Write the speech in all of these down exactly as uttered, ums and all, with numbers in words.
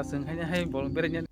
Chwng haino hai bolong beraina.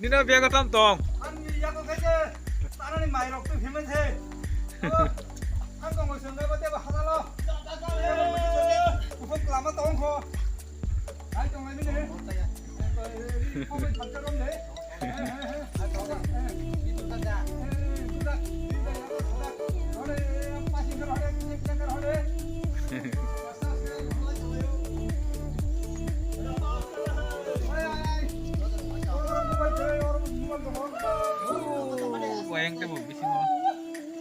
Nino bego tam tong. Ani yago khaje, tanani mairok tu himen se. Ang kong sung ba tebo halalo. Ufuk lama tong kho. Ai tong lai mene. Kome thangka rom de. Wayang tebo bisingo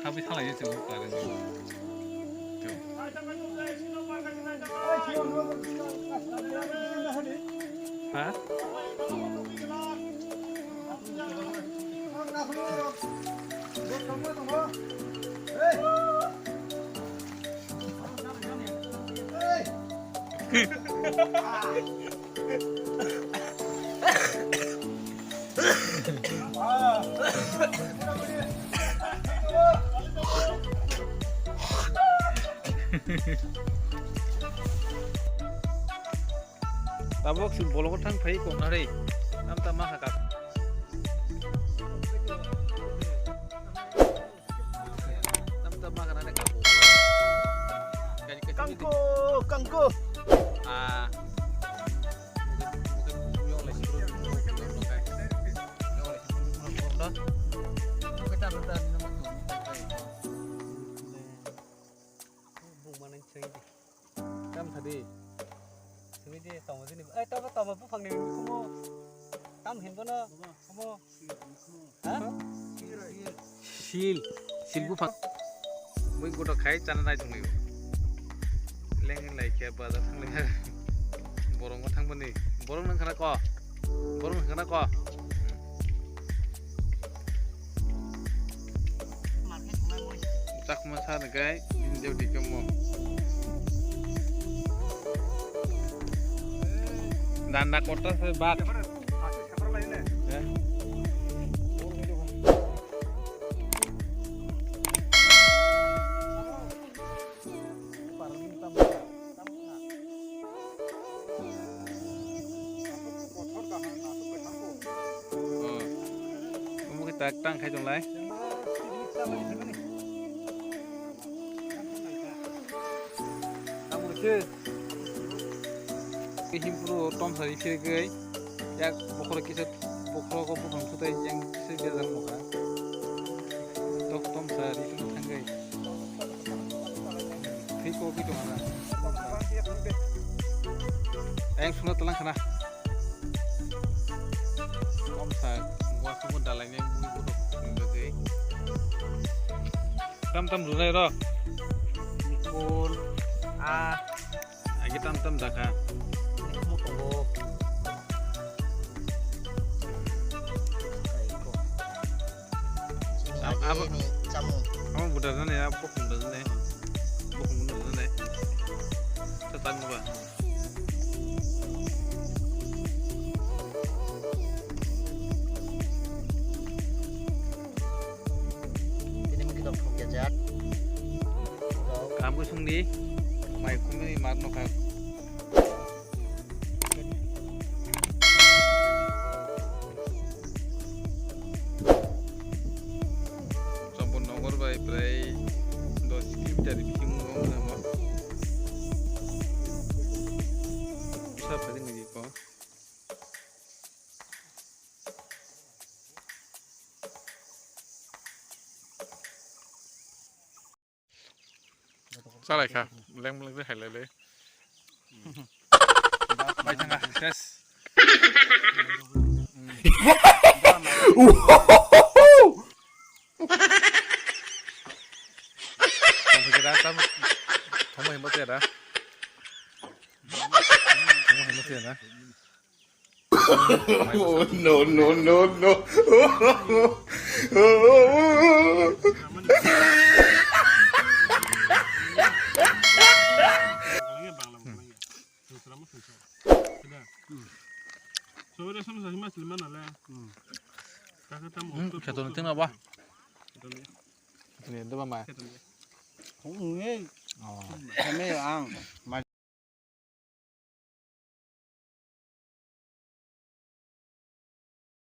thabwi salai se chwng klarwi. Ha? Tabuk si bolongo thang phai kok na re. Tam tam ma hakap. Tam tam ma kana ne kapo. Kangko, kangko. Ah. Bung mana chai di. Tam thadi. Simi di tamo sini. Eh, tamo, tamo buphang ni kumo. Tam hin bono. Kumo. Ha? Sil. Sil buphang. Mui goto khai chana nai tonglaio. Leng lai khe bazar thang lai. Borong thang bani. Borong nang khana ko. Borong nang khana ko. Chakma sa ni kai, india di kemo. Danda kota se bat. Eh? Omo khe tak tang khai tonglai. Himpuru tomsari phirigwi yak bokhorok kisa bokhorogo buphang sutai yang kisa bejak nukha. Tok tomsari thangwi. Thwi kok wi tongna. Ayang suna talang khana. Komsa, wasuk dalai nai bui bodo nungwi. Tam tam runai ro. Mikul, a. Agi tam tam dakha. Mikul tongo. Abo ni chamung. Amo buda jani ya, bokong da jani. Bokong da jani. Tatang ba. Tini mungkin dok thok ya jat. Kamu sungdi. Mai kumi mak no kak. Champon Nagar bai prai dos kilometer bisingo wng namo. Sa phadi nigi ko. Chalai kha, leng leng hai lai le. Bai thanga, ses. Thama himba tera. Thama himba tera. No, no, no, no. Kheto ni thing ba. Kheto ni thing ba mai. Kami ang mai